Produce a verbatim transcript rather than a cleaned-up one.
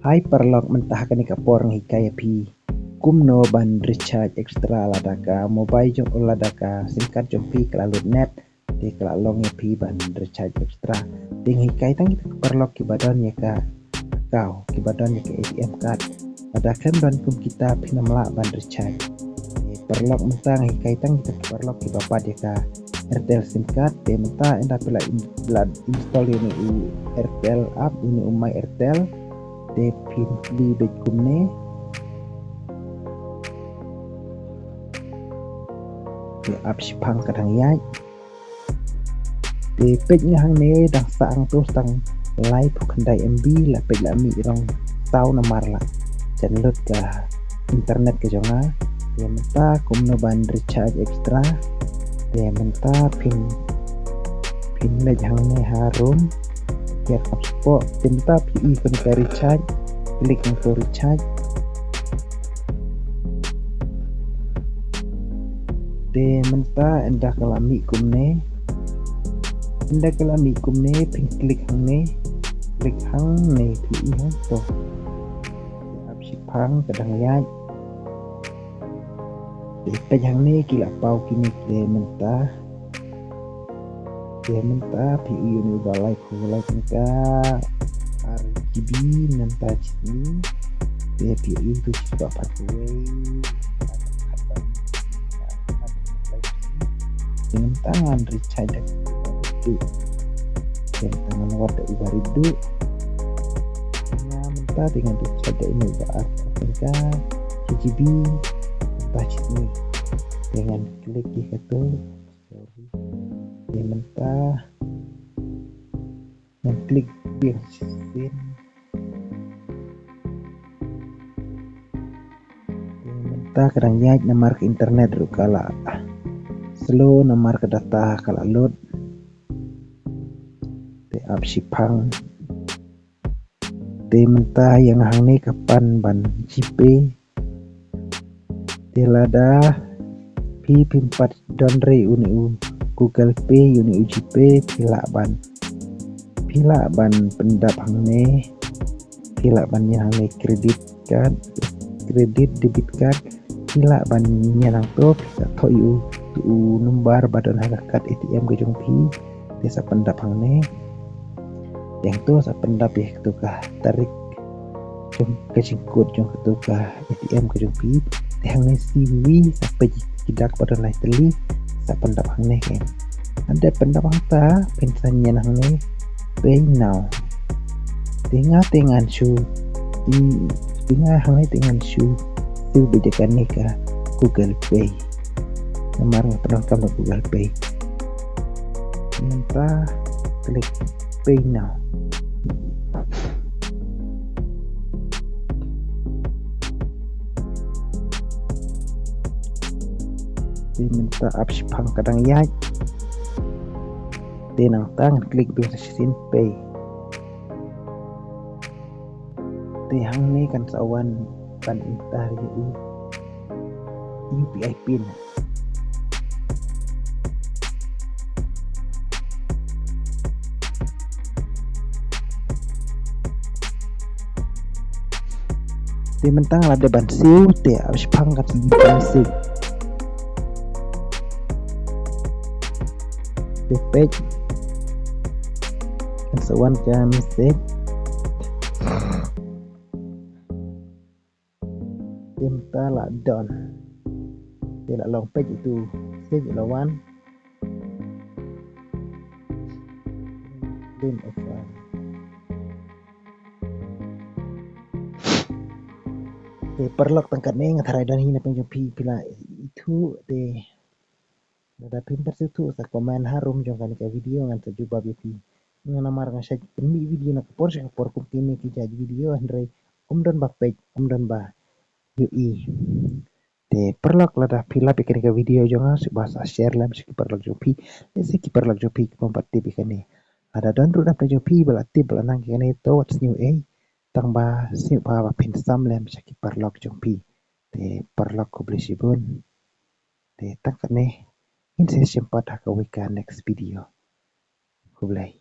Hai paralok, mynta ha kane ka por ngan hikai ïa phi kumno ban recharge extra lada ka mobile jong, lada ka sim card jong phi ka la lut net, te ka la long ïa phi ban recharge extra. Te ngan hikai tang kita ki paralok kiba don ïa ka account, kiba don ïa ka A T M card. Lada khlem don kum kita phin ym lah ban recharge. Te paralok, mynta ngan hikai tang kita ki paralok kiba pat ïa ka Airtel sim card. Te mynta ynda phi la in-, la install ïa une u Airtel app, une u My Airtel. Te phin klik beit kumne. Te ap shiphang ka dang ïaid. Te peit nga hangne dang sah hangto tang laiphew khyndai M B, la peit la mih rong saw namar la jan lut ka internet ka jong nga. Te mynta kumno ban recharge extra. Te mynta phin, phin leit hangne harum. Ïa ka spot. Te mynta phi i kane ka recharge. Klik hangto recharge. Te mynta ynda ka la mih kumne. Ynda ka la mih kumne, phin klik hangne. Klik hangne, phi i hangto. Ap shiphang ka dang ïaid. Te peit hangne ki la paw kine ki mynta. Te mynta phi i une uba lai phew lai tyngka ar G B mynta shiteng. Te phi i tu shi spah phew wei. Te mynta ngan recharge da tu. Te mynta ngan wad da uba rit duh. Nga mynta te ngan recharge da une uba ar tyngka shi G B mynta shiteng. Te ngan klik ïa kato. Sorry. Te mynta ngan klik biang shisien. Te mynta ka dang ïaid namar ka internet ruh ka la slow namar ka data ka la load. Te ap shiphang. Te mynta ïa nga hangne ka pan ban GPay. Te lada phi phim pat don re une u Google Pay, une u GPay, phi lah ban, phi lah ban pyndap hangne. Phi lah ban ïa hangne credit card, credit debit card. Phi lah ban ïa nangto, phi sa thoh ïa u, u number ba don ha ka card A T M ka jong phi. Te sa pyndap hangne. Te hangto sa pyndap ïa kato ka tarik jong ka jingkut jong kato ka A T M ka jong phi. Te hangne C V V sa peit ki dak ba don lai tylli sa pyndap hangne kein. Hynda pyndap hangta phin sa ñion hangne pay now. Te nga te ngan shu, te nga hangne te ngan shu siew beit ïa kane ka Google Pay. Namar nga pyndonkam da Google Pay. Mynta klik pay now. Te mynta ap shiphang ka dang ïaid. Te nangta ngan klik biang shisien pay. Te hangne kan sa wan ban enter ïa u U P I pin. Te mynta nga la dep ban siew, te ap shiphang kan sa wan ban siew. Te peit kan sa wan ka message. Te mynta la done. Te la long peit itu. Save la wan. Then open. Te paralok, tang katne nga tharai don hi na pdeng jong phi, phi la ithuh. Te lada phim pat sngewthuh sa comment harum jong kane ka video, ngan sa jubab ïa phi. Nga namar nga shait pynmih video na ka por sha ka por kum kine ki jait video, hynrei ym don ba peit, ym don ba ïohi. Te paralok, lada phi lap ïa kane ka video jong nga, sngewbha sa share lem sha ki paralok jong phi. Lehse ki paralok jong phi ki bym pat tip ïa kane. Lada don ruh na pdeng jong phi ba la tip, ba la nang ïa kane, to wat sngewsih. Tang ba sngewbha ba phin sam lem sha ki paralok jong phi. Te paralok, khublei shibun. Te tang katne, ngin sa ïashem pat ha kawei ka next video. Khublei.